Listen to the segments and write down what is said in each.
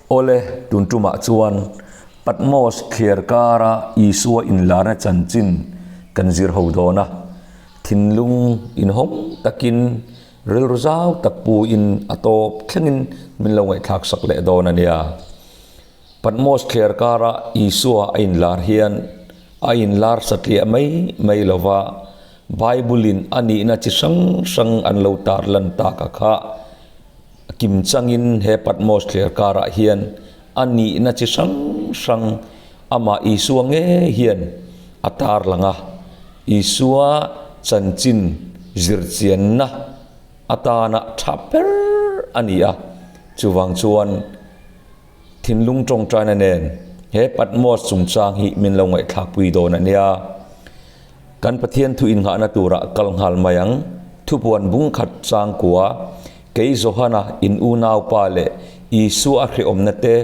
Awle, tun tumah chuan Patmos thliar kara Isua inlarna chanchin kan zir ho dawn a. Thinlung inhawng takin rilru zau tak puin a tawp thlengin min lo ngaihthlak sak leh dawn a nia. Patmos thliar kara Isua a inlar hian a inlar satliah mai mai lo va, Bible-in a nihna chi hrang hrang an lo tarlan tak a kha. Kim changin he Patmos thliar karah hian a nihna chi hrang hrang amah Isua nge hian a tarlang a, Isua chanchin zirchianna atana tha ber a ni a. Chuvang chuan thinlung tawngtaina nen he Patmos chungchang hi min lo ngaihthlakpui dawn a nia. Kan Pathian thu innghahna turah kal nghal mai ang. Thupuan bung khat changkua, Kei Johana in unaupa leh Isua a hrehawmna te,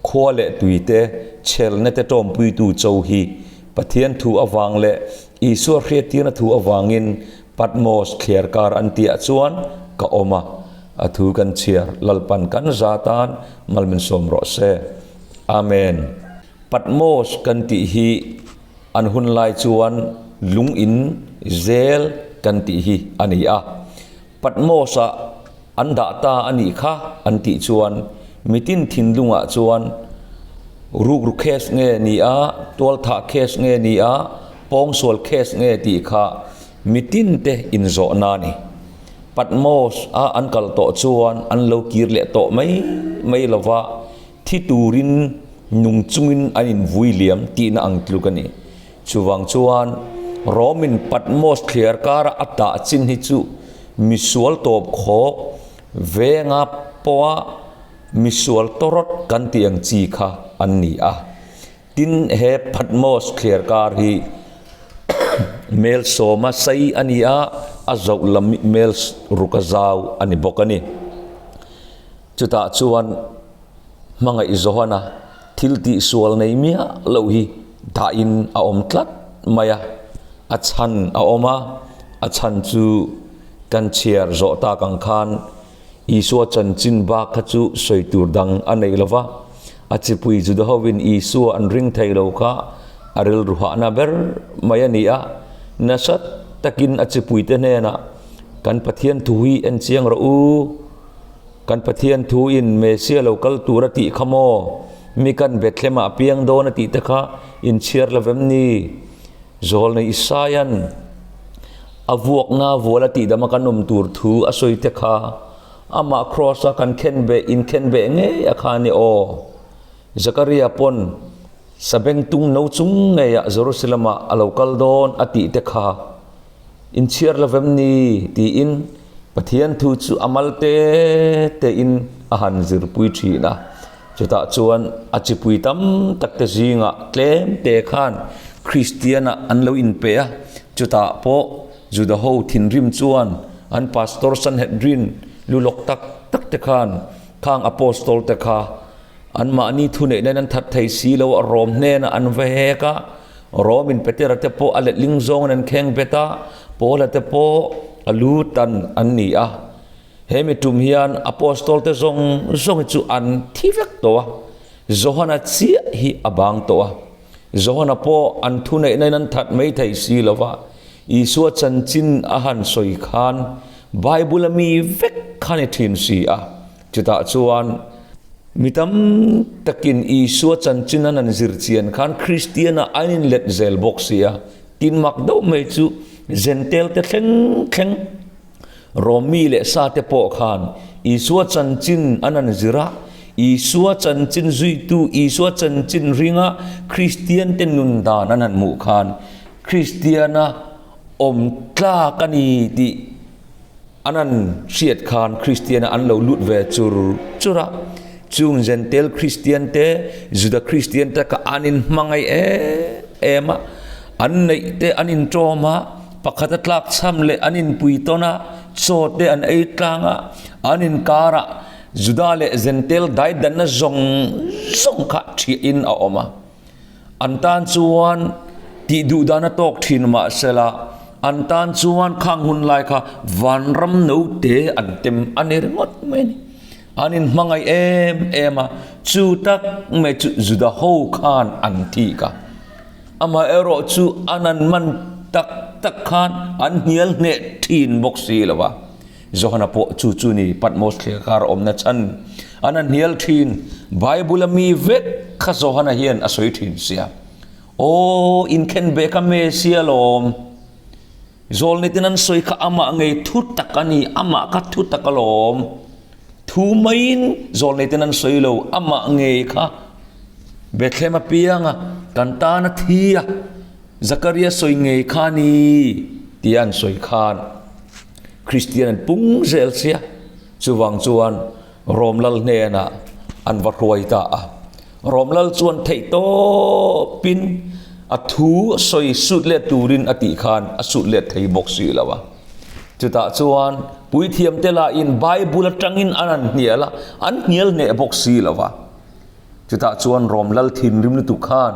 khua leh tui te, chhelna te tawmpuitu cho hi Pathian thu avang leh Isua hriattirna thu avangin Patmos thliarkar an tihah chuan ka awm a, a thu kan chhiar Lalpan kan za tan mal min sawm rawh se. Amen. Patmos kan tih hi An hun lai chuan lung in zel kan tih hi a ni a. Patmos-ah an dah ta a nih kha an tih chuan mitin thinlungah chuan rukru case nge ni a, tualthah case nge ni a, pawngsual case nge tih kha mitin te inzawhna a ni. Patmos-a an kal tawh chuan an lo kir leh tawh mai mai lova. Thi turin nung chungin an invui liam tihna ang tluk a ni. Chuvang chuan Romin Patmos thliar kara a tah chin hi chu misual tawp khawk venga pawha misual tawrawt kan tih ang chi kha an ni a. Tin, he Patmos thliar kar hi mel sawma sei a ni a, a zoh lam mel ruka zau a ni bawk a ni. Chutah chuan hmangaih Johana thil tih sual nei miah loh hi dahin a awm tlat mai a, a chhan a awm a, a chhan chu kan chhiar zawh tak ang khan Isua chanchin bak kha chu sawi tur dang a nei lo va, a chipui Juda hovin Isua an ring thei lo kha a rilru hahna ber mai a ni a, nasa takin a chipuite hnenah kan Pathian thu hi en chiang rawh u. Kan Pathian thu in Messiah lo kal tur a tih kha maw? Mi kan Bethlehem ah piang dawn a tih te kha in chhiar lo vem ni? Zawlnei Isaia'n a vuakna vual a tihdam a kan awm tur thu a sawi te kha amah Kraws a kan khen beh in khen beh ngei a kha ni aw. Zakaria pawn sabengtung no chung ngei ah Jerusalem ah a lo kal dawn a tih te kha Inchhiar lo vem ni? tiin Pathian thu chu a mal te tein a han zirpui thin a. Chutah chuan a chipui tam tak te zingah tlem te khan Kristian-ah an lo inpe a. Chutah pawh Juda ho thinrim chuan an pastor Sanhedrin lu lawk tak tak te khan khang apostol te kha Anmahni thuneihna in an that thei si lo a, Rom hnenah an va hek a, Rom in Petera te pawh a letling zawngin an kheng bet a, Paula te pawh a lu tan an ni a. He mi tum hian Apostol te zawng zawng hi chu an thi vek tawh a, Johana chiah hi a bang tawh a. Johana pawh an thuneihna in an that mai thei si lo va, Isua chanchin a han sawi khan Bible a mi vek kha ni thin si a. Chutah chuan mi tam takin Isua chanchin an han zir chian khan Kristian-ah an inlet zel bawk si a. Tin mak deuh mai chu Zentel te thleng thleng Rom mi leh sa te pawh khan Isua chanchin an han zir a, Isua chanchin zuitu, Isua chanchin ringa Kristian te nun dan an han hmuh khan Kristiana awm tlak a ni tih An an hriat khan Kristiana an lo lut ve chur chur a, chung Zentel Kristian te, Juda Kristian te kha an inhmangaih em em a, an neih te an inṭawm a, pakhat a tlak chham leh an inpui tawn a, chaw te an ei tlang a, an inkarah Juda leh Zentel daidanna zawng zawng kha ṭhiahin a awm a. An tan chuan tih duh dan a tawk thin mahsela an tan chuan khang hun lai kha vanram note an tem a ni ringawt mai a ni. An inhmangaih em em a, chu tak mai chu Juda ho khan an thik a. Amaherawhchu an an man tak tak khan an hnial hneh thin bawk si lo a. Johana pawh chu chu ni Patmos thliarkar awmna chhan an an hnial thin. Bible-a mi vek kha Johana hian a sawi thin sia. Aw, inkhen ve kha Messia lawm. Zawlnitin an sawi kha amah ngei thu tak a ni, amah kha thu tak alawm. Thu maiin zawlnitin an sawi lo, amah ngei kha Bethlehem apianga kan tana thi a, Zakaria sawi ngei kha a ni tia an sawi khan Kristian an pung zel sia, chuvang chuan Rom lal hnenah an va hruai ta a. Rom lal chuan theihtawpin a thu sawi sut let turin a tih khan a sut let thei bawk si lo a. Chutah chuan puithiamte lahin Bible atangin an han hnial a, an hnial hneh bawk si lo a. Chutah chuan Rom lal thinrim lutuk khan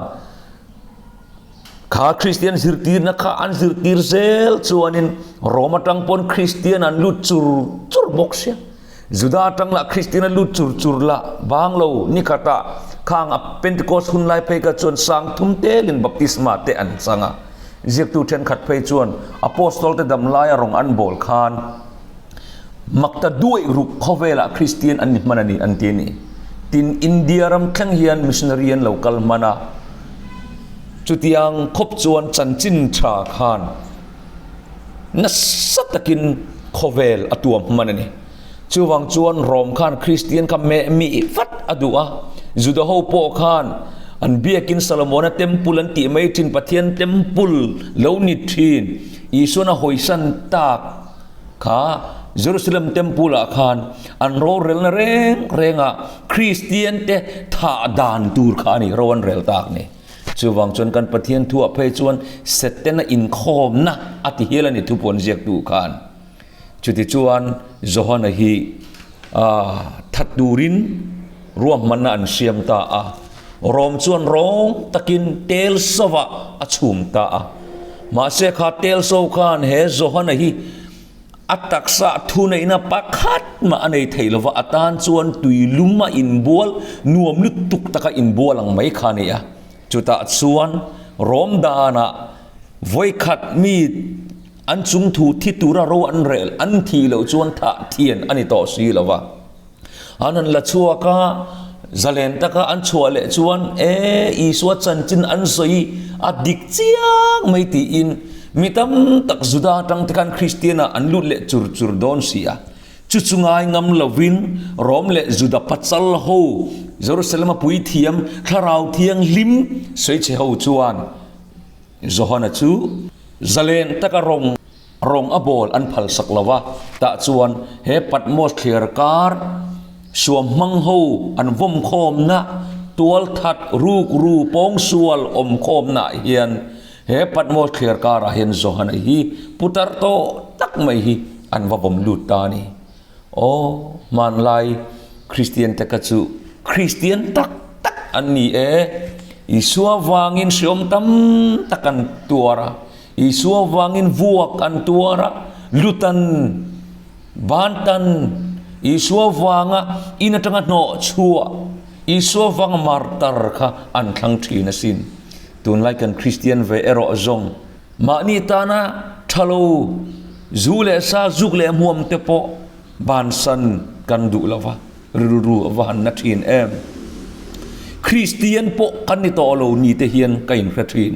Kha Kristian zirtirna kha an zirtir zel chuanin Rome atang pawn Kristian an lut chur chur bawk sia. Juda atang lah Kristian a lut chur chur lah bang lo nikhatah khang a Pentecost hun lai phei kha chuan sang thum telin baptisma te an chang a. Ziaktu thenkhat phei chuan Apostol te dam laia rawng an bawl khan Makta duaih ruk khawvelah Kristian an ni hman a ni an ti a ni. Tin, India ram thleng hian missionary an lo kal hman a. Chutiang khawp chuan chanchin tha khan nasa takin khawvel a tuam hman a ni. Chuvang chuan Rom khan Kristian kha meh mih vat a duh a. Juda ho pawh khan an biakin Solomona temple an tih mai thin Pathian temple lo ni thin Isuan a hawisan tak Kha Jerusalem Temple ah khan an rorelna reng rengah Kristian te thah dan tur kha a ni, ro an rel tak ni. Chuvang chuan kan Pathian thuah phei chuan Setana inkhawmna a ti hial a ni thupuan ziaktu khan. Chutichuan Johana hi that turin ruahmanna an siam ta a. Rom chuan rawng takin tel sovah a chhum ta a. Mahse kha tel so khan he Johana hi a taksa thuneihna pakhat mah a nei thei lova, a tan chuan tui lum a inbual nuam lutuk taka inbual ang mai kha a ni a. Chutah chuan Rom danah vawikhat mi an chungthu thi tura ro an rel an thih loh chuan thah thian a ni tawh si lova. An han la chhuak a, zalen taka an chhuah leh chuan, E, Isua chanchin an sawi a dik chiang mai tiin mi tam tak Juda atang te khan Kristian-ah an lut leh chur chur dawn si a. Chu chu ngai ngam lovin Rom leh Juda pachal ho, Jerusalem-a puithiam Thlarau Thianghlim sawichhe ho chuan Johana chu zalen taka rawng Rawng a bawl an phal sak lo va, tah chuan he Patmos thliar kar suam hmang ho an vawm khawmna tualthat ruk ru pawngsual awm khawmna ah hian he Patmos thliar karah hian Johana hi putar tawh tak mai hi an va vawm lut ta a ni. Aw, hmanlai Kristian te kha chu Kristian tak tak an ni e, Isua vangin hreawm tam tak an tuar a, Isua vangin vuak an tuar a, lutan, bantan, Isua vanga in atanga hnawh chhuah, Isua vanga martar kha an thlang thin asin. Tunlai kan Kristian ve erawh zawng mahni tana tha lo, zu leh sa, zuk leh hmuam te pawh bansan kan duh lo va, rilru a va han na thin em. Kristian pawh kan ni tawh lo ni te hian ka inhre thin.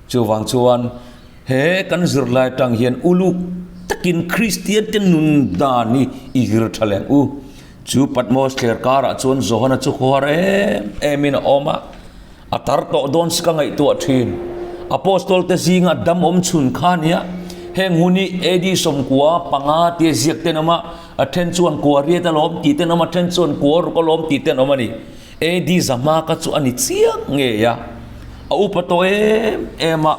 Chuvang chuan he kan zirlai atang hian uluk takin Kristian te nun dan hi i zir tha leng u. Chu Patmos thler karah chuan Johana chu khuar em emin a awm a, a tar tawh dawn si ka ngaihtuah thin. Apostol te zinga dam awm chhun kha nia, heng hun hi AD 95 tia ziak ten awm a, a then chuan kua riat alawm tih ten awm a, then chuan kua ruk alawm tih ten awm a ni. AD Zahma ka chu a ni chiang ngei a, a upa tawh em em a,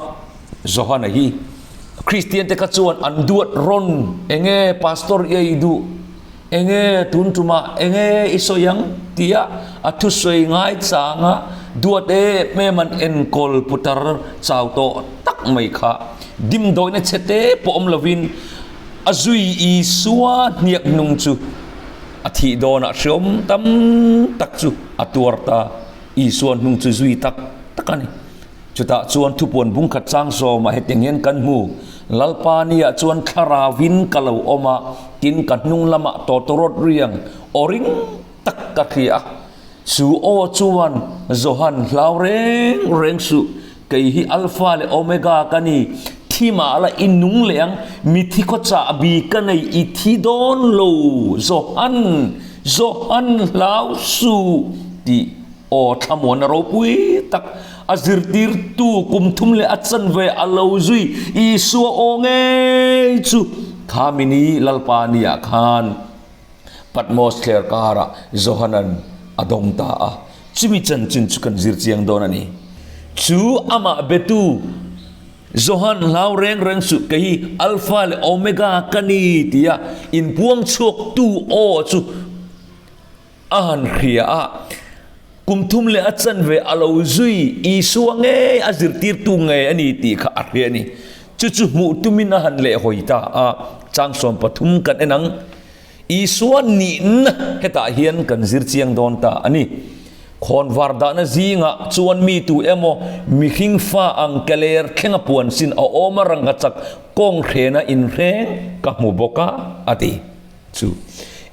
Johana hi Kristian te kha chuan an duat rawn enge pastor i ei duh, enge tun tumah enge i sawi ang tia a thusawi ngai changa duat em em an enkawl putar chau tawh tak mai kha dimdawihna chhe te pawh awm lovin a zui Isua hniak hnung chu. A thih dawnah hreawm tam tak chu a tuar ta. Isua hnung chu zui tak tak a ni. Chutah chuan thupuan bungkhat chang sawmah hetiang hian kan hmu, Lalpa niah chuan thlarauvin ka lo awm a, tin ka hnung lamah tawtawrawt riang aw ring tak ka hria a. Chu aw chuan, Johan, hlau reng reng suh, kei hi Alpha leh Omega ka ni, thi mah la i nung leh ang, mithi khaw chahbi ka nei i thi dawn lo, Johan, Johan, hlau suh, tih aw thlamuanna ropui tak a zirtirtu kum thum leh a chanve a lo zui Isua aw ngei chu kha mini Lalpa niah khan Patmos thler karah Johanan a dawng ta a, chumi chanchin chu kan zir chiang dawn a ni. Chu amah betu Johan hlau reng reng suh kei hi Alpha leh Omega ka ni tia inpuang chhuaktu aw chu a han hria a, kum thum leh a chanve a lo zui Isua ngei a zirtirtu ngei a ni tih kha a hria a ni. Chu chu hmuh tumin a han lehhawi ta a, chang 13 kan en ang. Isua nihna hetah hian kan zir chiang dawn ta a ni. Khawnvar dahna zingah chuan mi tu emaw mihring fa ang keler thlenga puan sin a awm a rangka chak kawng hrena inhreng ka hmu bawk a, a ti. Chu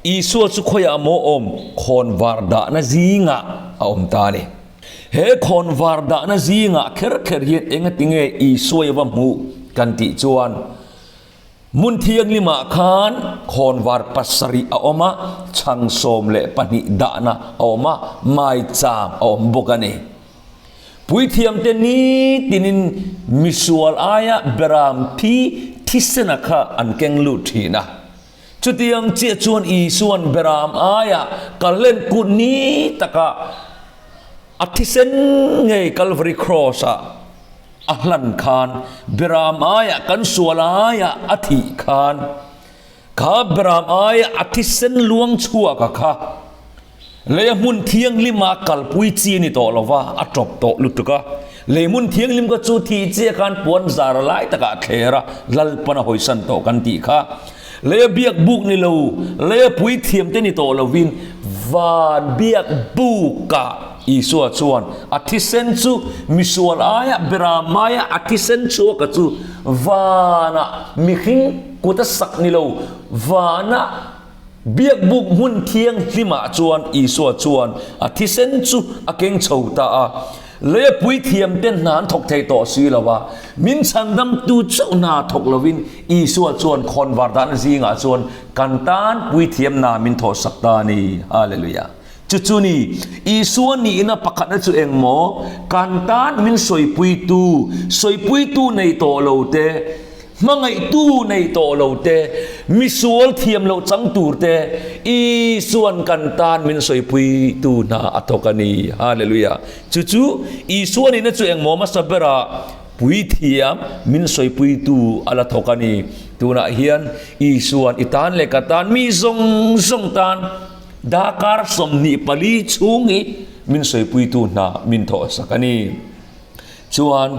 Isua chu khawiah maw awm? Khawnvar dahna zingah a awm ta a ni. He khawnvar dahna zingah kher kher hian engatinge Isua i va hmuh kan tih chuan hmun thianghlimah khan khawnvar pasarih a awm a, chhang 12 dahna a awm a, maicham a awm bawk a ni. Puithiamte nitinin misual aia beram thi thisena kha an keng lut thin a. Chutiang chiah chuan Isua'n beram aia kallen kut ni taka a thisen ngei Kalvari Kraws-ah a hlan khan, beram aia kan sual aia a thih khan, kha beram aia a thisen luang chhuaka kha Lei a hmun thianghlima kalpui chi a ni tawh lo va, a tawp tawh lutuk a. Lei hmun thianghlim kha chu thih chiah khan puan zar lai takah a thler a, Lalpan a hawisan tawh kan tih kha. Lei a biak buk ni lo, lei a puithiam te ni tawh lovin van biak bukah Isua chuan a thisen chu misual aia beram aia a thisen chhuaka chu vanah mihring kut a sak ni lo, vanah Biakbuk hmun thianghlimah chuan Isua chuan a thisen chu a keng chho ta a. Leia puithiamte hna an thawk thei tawh si lo a, min chhandamtu chauh hna thawk lovin Isua chuan khawnvar dahna zingah chuan kan tan puithiam hna min thawhsak ta a ni. Hallelujah! Chu chu ni, Isua nihna pakhatna chu eng maw? Kan tan min sawipuitu, sawipuitu nei tawh lo te, Hmangaihtu nei tawh lo te, misual thiam loh chang tur te, Isua'n kan tan min sawipuitu hna a thawk a ni. Hallelujah! Chu chu Isua nihna chu engmaw hmasa berah puithiam min sawipuitu a la thawk a ni. Tunah hian Isua'n i tan leh ka tan, mi zawng zawng tan darkar 24 chhung hi min sawipuitu hna min thawhsak a ni. Chuan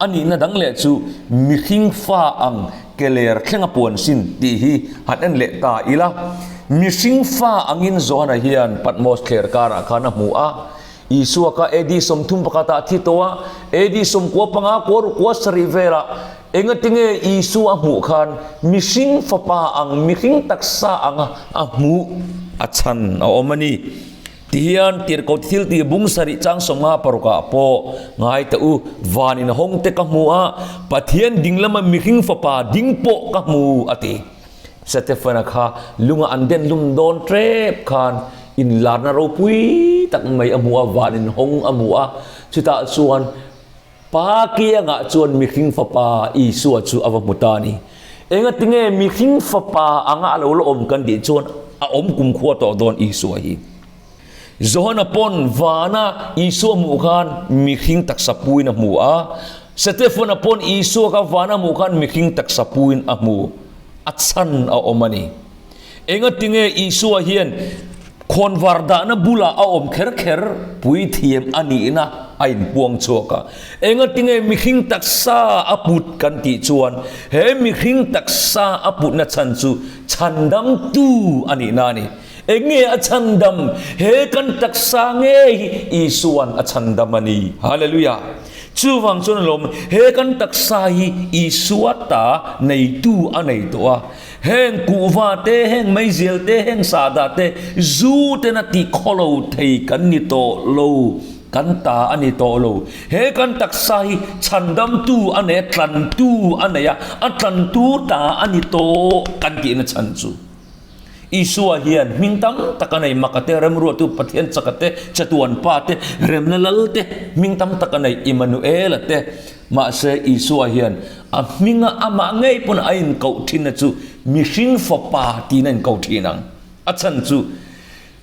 a nihna dang leh chu mihring fa ang ke ler thlenga puan sin tih hi han en leh ta ila. Mihring fa angin Johana hian Patmos thler karah khan a hmu a, Isua kha AD 31 ah a thi tawh a, AD 95 kua ruk kua sarih velah engatinge Isua a hmuh khan mihring fapa ang mihring taksa anga a hmuh a chhan a awm a ni. Tihian tirhkoh thil tih bung sarih chang 56 ah pawh ngai teh u, van in hawng te ka hmu a, Pathian ding lama mihring fapa ding pawh ka hmu a ti. Setefana kha lunga an den lum dawn tep khan inlarna ropui tak mai a hmu a, van in hawng a hmu a, chutah chuan Pa kiangah chuan mihring fapa Isua chu a va hmu ta a ni. Engatinge mihring fapa anga a lo la awm kan tih chuan a awm kumkhua tawh dawn Isua hi. Johana pawn vana Isua hmuh khan mihring taksa puin a hmu a, Setefana pawn Isua kha vana hmuh khan mihring taksa puin a hmu. A chhan a awm a ni. Engatinge Isua hian khawnvar dahna bulah a awm kher kher puithiam a nihna a inpuang chhuak a? Engatinge mihring taksa a put kan tih chuan he mihring taksa a putna chhan chu chhandamtu a nihna a ni. Eng nge a chhandam? He kan taksa ngei hi Isua'n a chhandam a ni. Hallelujah! Chuvang chuan alawm, he kan taksa hi Isua ta neitu a nei tawh a. Heng kuhva te, heng meizial te, heng sahdah te, zu tena tih khawlo thei kan ni tawh lo, kan ta a ni tawh lo. He kan taksa hi chhandamtu a nei a, tlantu a nei a, a tlantu ta a ni tawh kan tihna chhan chu. Isua hian hming tam tak a nei, Maka te, Remruatu, Pathian Chaka te, Chatuan Pa te, Remna Lal te, hming tam tak a nei, Immanuela te. Mahse, Isua hian a hminga amah ngei pawn a inkoh thinna chu mihring fapa tiin a inko thin ang. A chhan chu,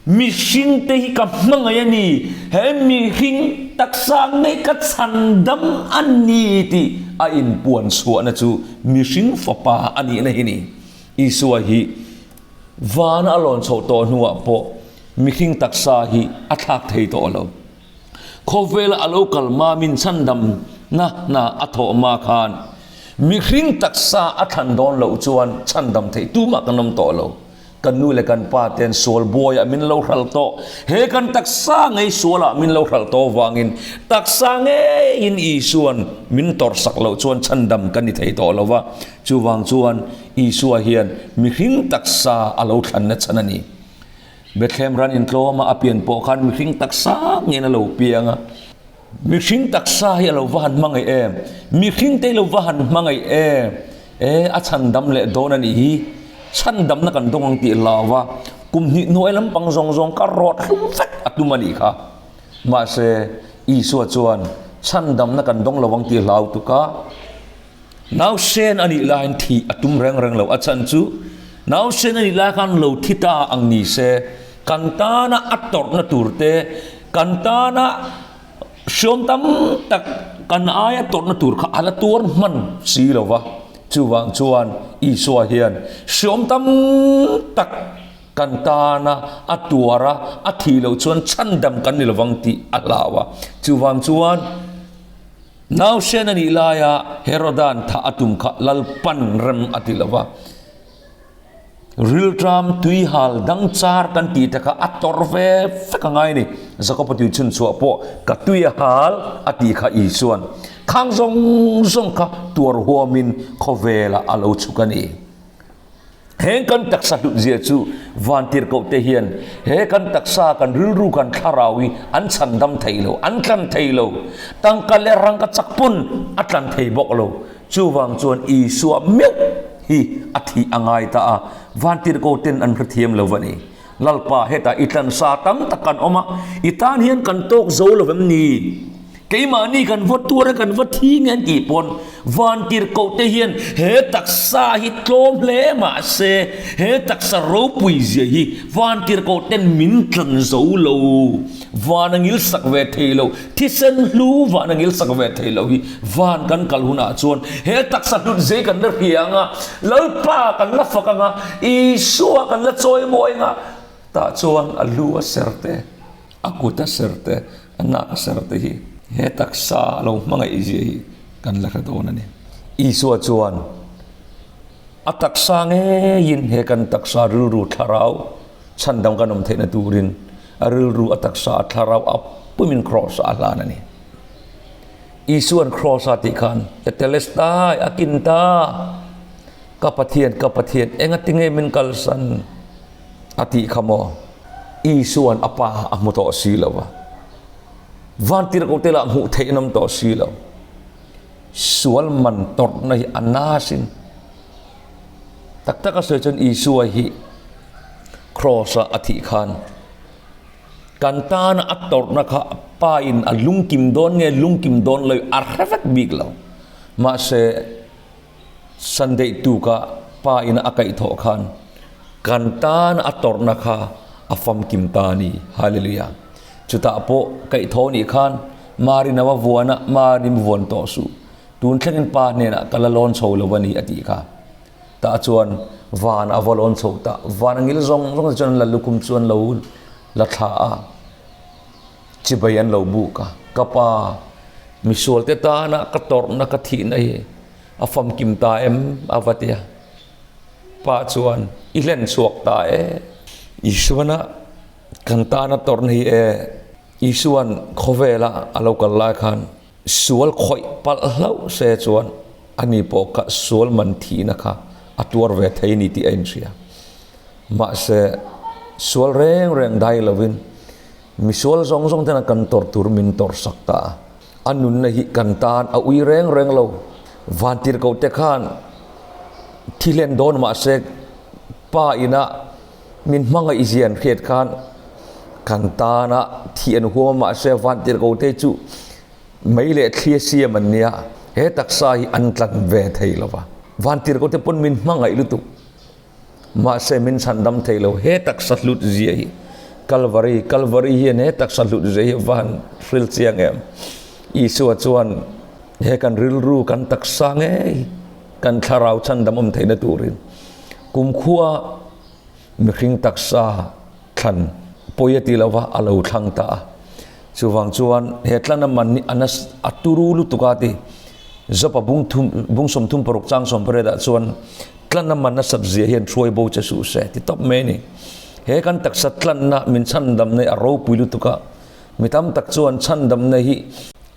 Mihringte hi ka hmangaih a ni, he mihring taksa ngei ka chhandam a ni tih a inpuan chhuahna chu mihring fapa a nihna hi ni. Isua hi vana a lawn chhoh tawh hnuah pawh mihring taksa hi a thlak thei tawh lo. Khawvela a lo kal hma min chhandamna hna a thawh hma khan mihring taksa a thlan dawn loh chuan chhandam theih tumah kan awm tawh lo. Kan nu leh kan pa ten sual buaiah min lo hralh tawh. He kan taksa ngei sualah min lo hralh tawh vangin taksa ngeiin Isua'n min tawrhsak loh chuan chhandam kan ni thei tawh lo va. Chuvang chuan Isua hian mihring taksa a lo thlanna chhan a ni. Bethlehem ran intlawma a pian pawh khan mihring taksa ngeiin a lo piang a. Mihring taksa hi a lo va han hmangaih em? Mihring te hi lo va han hmangaih em? E, a chhandam leh dawn a nih hi. Chhandamna kan dawng ang tih hlau va, kum hnih hnuai lampang zawng zawng ka rawt hlum vek a tum a nih kha. Mahse, Isua chuan chhandamna kan dawng lo ang tih hlau tuk a. Nausen a nih laiin thih a tum reng reng lo. A chhan chu nausen a nih lai khan lo thi ta ang ni se, kan tana a tawrhna tur te, kan tana hriawm tam tak kan aia tawrhna tur kha a la tuar hman si lo va. Chuvang chuan Isua hian hriawm tam tak kan tana a tuar a, a thih loh chuan chhandam kan ni lovang tih a hlau a. Chuvang chuan. Nausen a nih laia Heroda'n thah a tum kha Lalpan rem a ti lo va. Rilṭam tuihal dang char kan tih te kha a tawrh ve vek a ngai a ni. Jakob-a tui chhun chhuah pawh ka tui a hal a tih kha Isua'n khang zawng zawng kha tuar huamin khawvelah a lo chhuk a ni. Heng kan taksa hlutzia chu vantirhkohte hian he kan taksa, kan rilru, kan thlarau hi an chhandam thei lo, an tlan thei lo. Tangka leh rangka chak pawn a tlan thei bawk lo. Chuvang chuan Isua meuh hi a thih a ngai ta a, vantirhkohten an hrethiam lo a ni. Lalpa, hetah i tlansa tam tak kan awm a, i tan hian kan tawk zo lo vem ni? Keimahni kan va tuar a, kan va thi nge an tih pawn vantirhkohte hian he taksa hi tlawm hle mah se, he taksa ropui zia hi vantirhkohten min tlan zo lo, van a ngil sak ve thei lo, thisen hlu van a ngil sak ve thei lo hi van kan kal hunah chuan he taksa hlut zei kan la hria ang a, Lalpa kan la fak ang a, Isua kan la chawimawi ang a, tah chuan a lu a ser te. A kut a ser te, a nak a ser te hi he taksa a lo hmangaih zia hi kan la hre dawn a ni. Isua chuan a taksa ngeiin he kan taksa rilru thlarau chhandam kan awm theihna turin a rilru a taksa a thlarau a pumin kraws ah a hlan a ni. Isua'n kraws ah tih khan Tetelestai a kin ta, Ka Pathian, ka Pathian, engatinge min kalsan? A tih kha maw? Isua'n a Pa a hmu tawh si lo va, vantirhkoh te lah hmuh theih an awm tawh si lo. Sual man tawrhna hi a na sin. Tak tak a sawi chuan Isua hi Kraws-a a thih khan kan tana a tawrhna kha Pa in a lungkim dawn nge lungkim dawn lo a hre vek bik lo. Mahse, Sunday tuka pa ina a kaih thawh khan kan tan a tawrhna kha a famkim ta a ni. Hallelujah. Chutah pawh kaih thaw nih khan Mari nau a vuan a, Mari mi vuan tawh suh. Tun thlengin pa hnenah ka la lawn chho lo a ni a tih kha. Tah chuan van a va lawn chho ta. Van a ngil zawng zawng te chuan an la lukhum chu an lo la thla a. Chibai an lo buk a. Ka pa, misualte tana ka tawrhna ka thihna hi A famkim ta em? a va ti a. Pa chuan, I hlen chhuak ta e. Isuana kan tana tawrhna hi e, Isuan khawvela a lo kal lai khan sual khawih palh hlauh se chuan ani pawh kha sual man thihna kha a tuar ve thei a ni tih a inhria. Mahse, sual reng reng dai lovin misual zawng zawng tena kan tawrh tur min tawrhsak ta a. A nunna hi kan tan a ui reng reng lo. Vantirhkohte khan thi hlen dawn mahse Pa ina min hmangaih zia an hriat khan kan tana thi an huam a mahse Vantirhkohte chu mei leh thli a siam an nia. He taksa hi an tlan ve thei lo va. Vantirhkohte pawn min hmangaih lutuk. Mahse min chhandam thei lo, he taksa hlut zia hi Kalvari, Kalvari hian he taksa hlut zia hi va han hril chiang em? Isua chuan he kan rilru, kan taksa ngei, kan thlarau chhandam awm theihna turin kumkhua mihring taksa thlan pawi a ti lova a lo thlang ta a. Chuvang chuan he tlana man hi a nas a turu lutuk a ti. Jopa bung thum bung 36 chang 18 ah chuan tlana man nasat zia hian hruai bo che suh se ti tawp mai a ni. He kan taksa tlanna min chhandamna hi a ropui lutuk a, mi tam tak chuan chhandamna hi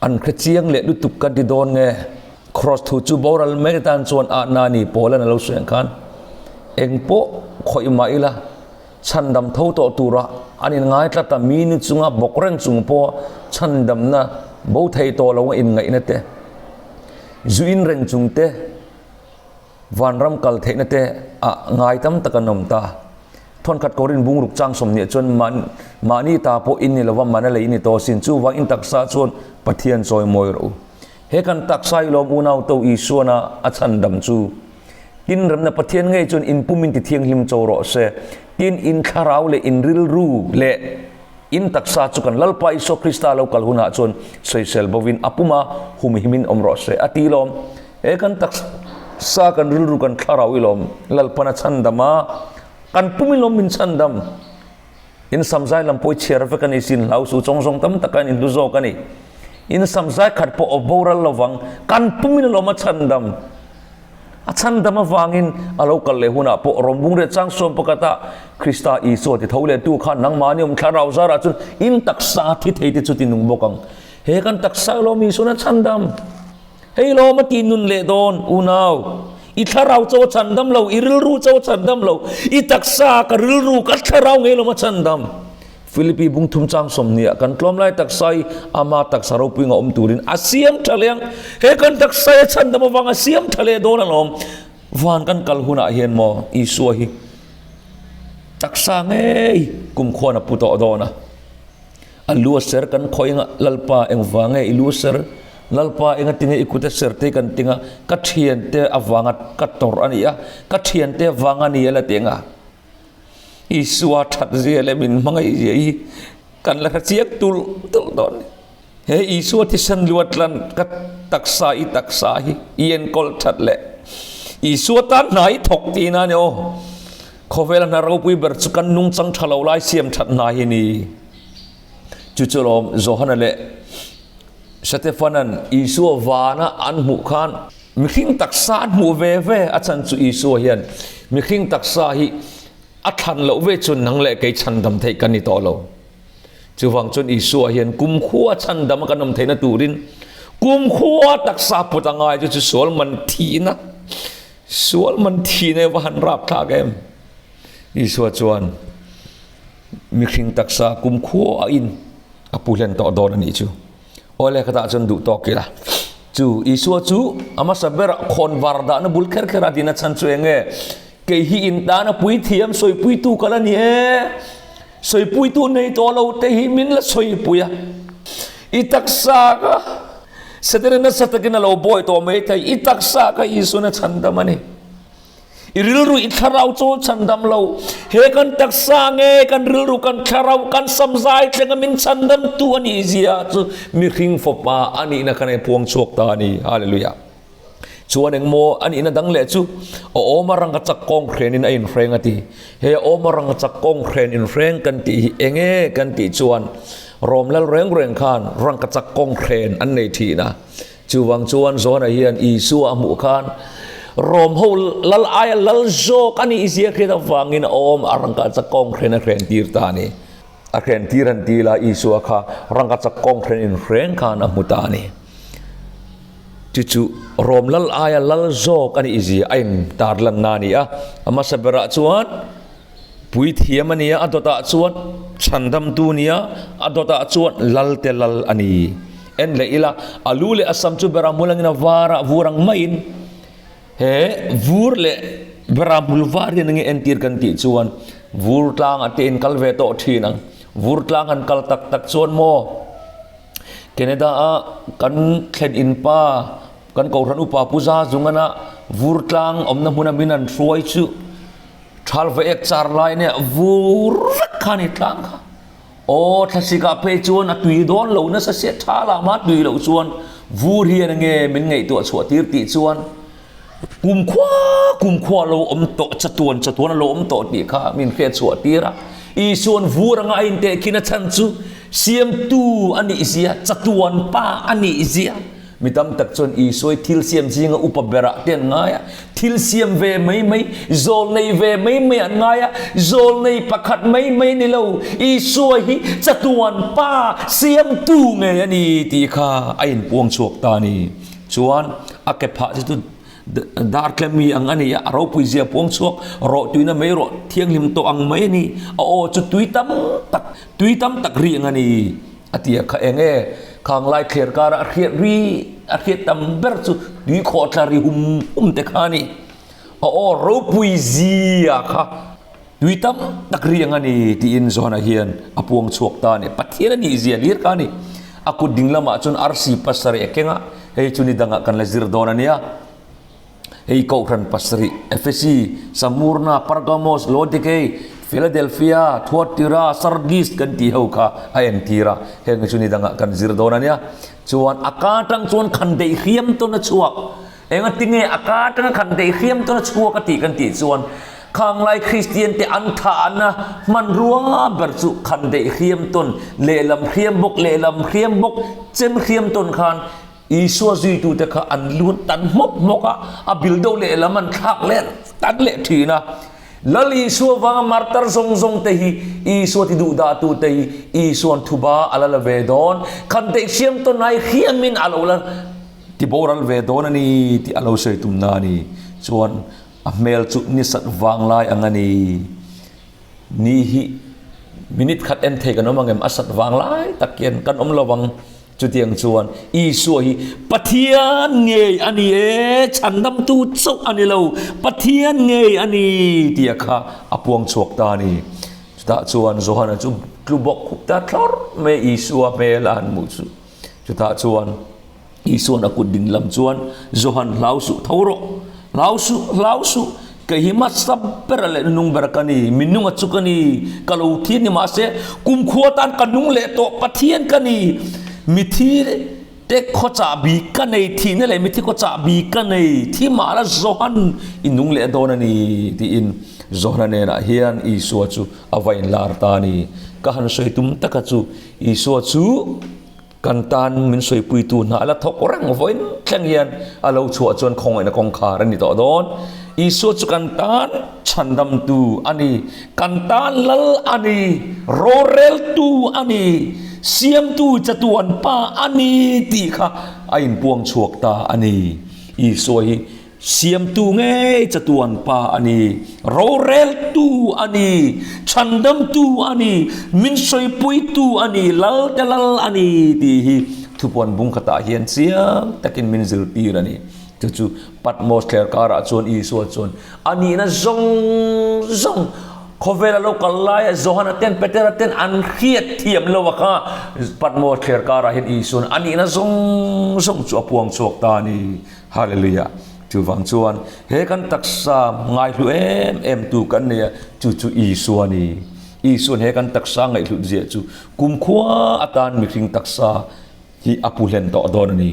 an hre chiang leh lutuk kan ti dawn nge? Kraws thu chu boral mai atan chuan ahna ni pawl an lo sawi ang khan eng pawh khawih mah ila chhandam tho tawh tura an inngai tlat a, mi ni chunga bawk reng chung pawha chhandamna bo thei tawh lo a inngaihna te, zu in reng chung te, Vanram kal theihna te ah ngai tam tak an awm ta. Thawnkhat Korin bungruk chang sawmhnih chuan mahni ta pawh in ni lova mana lei in ni tawh asin. Chuvang in taksa chuan Pathian chawi mawi rawh u. He kan taksa hi lawm unau to Isuana a chhandam chu. Tin remna Pathian ngei chuan in pum in ti thianghlim cho rawh se. Tin in thlarau leh in rilru leh in taksa chu kan Lalpa Isua Krista lo kal hunah chuan sawisel bovin a puma humhimin awm rawh se a ti lawm. He kan taksa kan rilru kan thlarau i lawm Lalpan a chhandam a, kan pum i lawm min chhandam. In samzai lam pawh i chhiar vek a ni sin hlau su chawng zawng tam taka in inhlu zawk a ni. In samzai khat pawh a boral lovang, kan pum in a lawm a chhandam. A chhandam avangin a lo kal leh hunah pawh rawmbung leh chang sawm pakhata Krista Isua ti tho leh tu khan nangmahni awm thlarau zarah chuan in taksa thi thei te chu ti nung bawk ang. He kan taksa i lawm Isuan a chhandam. Hei lawm a tih nun leh dawn, unau. I thlarau cho a chhandam lo, i rilru cho a chhandam lo, i taksa ka rilru ka thlarau ngei lawm a chhandam. Philippi bung thum chang 20 ah kan tlawm lai taksa hi ama taksa ropui nga awm turin a siam tha leh ang. He kan taksa hi a chhandam avang a siam tha leh dawn alawm. Van kan kal hunah hian maw Isua hi taksa ngei kumkhuan a pu tawh dawn a. A lu a ser kan khawi anga Lalpa engvang nge i lu a ser? Lalpa enga tinge i kut a ser te kan tinga ka thiante avanga ka tawrh a ni a, ka thiante avanga ni a la ti anga Isua that zia leh min hmangaih zia hi kan la hre chiang tulh tulh dawn a ni. He Isua thisen luatlan ka taksa i taksa hi i enkawl that leh Isua tan hna i thawk tihna a ni aw. Khawvela hna ropui ber chu kan nungchang tha lo lai siam that hna hi ni. Chu chu lawm Johana leh Setefana'n Isua vana an hmuh khan mihring taksa an hmuh ve ve a chan chu Isua hian mihring taksa hi a thlan loh ve chuan nang leh kei chhandam theih kan ni tawh lo. Chuvang chuan Isua hian kumkhua chhandam a kan awm theihna turin kumkhua taksa put a ngai chu chu sual man thihna Sual man thi nei va han rap thlak em? Isua chuan mihring taksa kumkhua in a pu hlen tawh dawn a nih chu. Awle khatah chuan duh tawk ila. Chu Isua chu a hmasa berah khawnvar dahna bul kher kher a dina chhan chu eng nge? Kei hi in tana puithiam sawipuitu ka la ni e. Sawipuitu nei tawh lo te hi min la sawipui a. I taksa ka Setana nasa takin a lo bawi tawh mai thei. I taksa kha Isuan a chhandam a ni. I rilru i thlarau chu chhandam lo. He kan taksa nge kan rilru kan thlarau kan samzai thlenga min chhandam tu a nih zia chu mihring fapa a nihna khan a puang chhuak ta a ni. Hallelujah. Chuan engmaw a nihna dang leh chu a awm a rang a chak kawng hrenin a inhreng a ti. He a awm a rang a chak kawng hren inhreng kan tih hi enge kan tih chuan Rom lal reng reng khan rangkachak kawng hren an nei thin a. Chuvang chuan Johana hian Isua a hmuh khan Rom ho lal aia lal zawk a nih zia hriat avangin a awm a rangkachak kawnghren a hren tir ta a ni. A hren tir han ti ila Isua kha rangkachak kawnghren inhreng khan a hmu ta a ni. Chu chu Rom lal aia lal zawk a nih zia a intarlanna a ni a. A hmasa berah chuan Puithiam a ni a, a dawtah chuan chhandamtu a ni a, a dawtah chuan Lalte Lal a ni. En leh ila, a lu leh a sam chu bera hmul angin a var a, vur ang maiin he vur leh bera hmul var hian enge entir kan tih chuan vur tlangah te in kal ve tawh thin ang. Vur tlang han kal tak tak chuan maw Canada a kan thlen in pa kan Kohhran upa Pu Za Zungana vur tlang awmna hmuna min an hruai chu Thal va ek char lai nia vur vek kha ni tlang kha. Aw thlasik ah phei chuan a tui dawn lo nasa sia thal ah mah tui loh chuan vur hian enge min ngaihtuah chhuah tir tih chuan kumkhua kumkhua lo awm tawh chatuan chatuan a lo awm tawh tih kha min hriat chhuah tir a. Isuan vur anga a intehkhin a chhan chu siamtu a nih zia chatuan pa a nih zia. Mi tam tak chuan Isua hi thil siam zinga upa berah te an ngai a, thil siam ve mai mai, zawlnei ve mai mai an ngai a, zawlnei pakhat mai mai ni lo, Isua hi chatuan pa siamtu ngei a ni tih kha a inpuang chhuak ta a ni. Chuan a ke phah te chu dar tle mi ang a ni a, a ropui zia puang chhuak rawh tuina mai rawh thianghlim tawh ang mai a ni, a aw chu tui tam tak, tui tam tak ri ang a ni. A ti a, Kha eng e, khang lai thler kara a hriat ri, a hriat tam ber chu tui khawh tla ri hum hum te kha a ni. A aw ropui zia kha tui tam tak ri ang a ni tiin Johana hian a puang chhuak ta a ni. Pathian a nih zia hlir kha a ni. A kut ding lamah chuan arsi pasarih a keng a, hei chu ni dangah kan la zir dawn a nia. Hei Kohhran pasarih, Efesi, Samurna, Pergamos, Laodikei, Philadelphia, Thuatira, Sardis kan tih ho kha a entir a, heng hi chu ni dangah kan zir dawn a nia. Chuan a ka atang chuan khan deih hriam tawn a chhuak. Engatinge a ka atanga khan deih hriam tawn a chhuak a tih kan tih chuan khanglai Kristian te an thahna hmanrua ber chu khan deih hriam tawn, lehlam hriam bawk, lehlam hriam bawk, chem hriam tawn khan Isua zuitute kha an lu an tan hmawk hmawk a, a bil deuh lehlam an thlak leh tan leh thin a. Lal Isua vanga martar zawng zawng te hi Isua ti duh dah tu te hi Isua'n thuba a la la ve dawn, khan deih hriam tawn ai hriamin a lo la ti boral ve dawn a ni tih a lo sawi tumna a ni. Chuan a hmel chu nisat vanglai ang a ni. Ni hi minute khat en thei kan awm ang em? A sat vang lai tak hian kan awm lo ang. Chutiang chuan Isua hi Pathian ngei a ni e, chhandamtu chauh a ni lo, Pathian ngei a ni tia kha a puang chhuak ta a ni. Chutah chuan Johana chu tlu bawk khup ta thlawr mai Isua hmel a han hmuh chu. Chutah chuan Isua'n a kut ding lam chuan, Johan, hlau suh, tho rawh. Hlau suh, hlau suh. Kei hi hmasa bera leh nung bera ka ni, mi nunga chu ka ni, ka lo thi a ni mahse, kumkhua tan ka nung leh tawh Pathian ka ni. Mithi te khaw chahbi ka nei, thihna leh mithi khaw chahbi ka nei, thi mah la Johan i nung leh dawn a ni, tiin Johana nenah hian Isua chu a va inlar ta a ni. Ka han sawi tum taka chu Isua chu. Kan tan min sawipuitu hna a la thawk reng vawiin thleng hian a lo chhuah chuan khawngaihna kawngkhar a ni tawh dawn. Isua chu kan tan chhandamtu a ni, kan tan lal a ni, roreltu a ni, siamtu chatuan pa a ni tih kha a inpuang chhuak ta a ni. Isua hi Siamtu ngei chatuan pa a ni, roreltu a ni, chhandamtu a ni, min sawipuitu a ni, Lalte Lal a ni tih hi thupuan bung khatah hian chiang takin min zirtir a ni. Chu chu Patmos thler karah chuan Isua chuan a nihna zawng zawng khawvela lo kal laia Johana ten Petera ten an hriat thiam lo a kha Patmos thler karah hian Isua'n a nihna zawng zawng chu a puang chhuak ta a ni. Hallelujah! Chuvang chuan he kan taksa ngaihlu em em tu kan nei a, chu chu Isua a ni. Isua'n he kan taksa ngaihhlut ziah chu kumkhua atan mihring taksa hi a pu hlen tawh dawn a ni.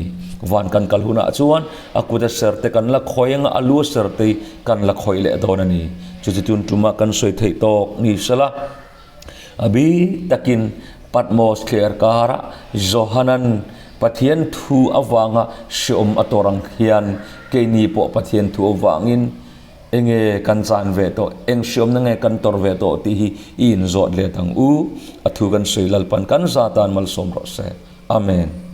Van kan kal hunah chuan a kut a ser te kan la khawi anga a lu a ser te hi kan la khawih leh dawn a ni. Chu chu tun tuma kan sawi theih tawk ni sela. A bik takin Patmos thliar karah Johanan Pathian thu avanga hreawm a tawr ang hian keini pawh Pathian thu avangin enge kan chan ve tawh, eng hreawmna nge kan tawr ve tawh tih hi i inzawt let ang u. A thu kan sawi Lalpan kan za tan malsawm rawh se. Amen.